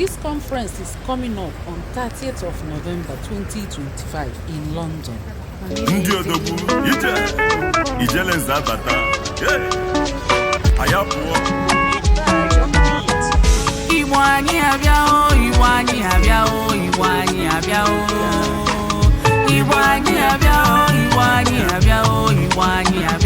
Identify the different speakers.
Speaker 1: This conference is coming up on 30th of November 2025 in London.
Speaker 2: Ndị odogwu ije ijele nze abata. Hey! Anyị apụọ.
Speaker 3: Igbo anyị abịa o, Igbo anyị abịa o, Igbo anyị abịa o, Igbo anyị abịa o, Igbo anyị abịa o, Igbo anyị abịa.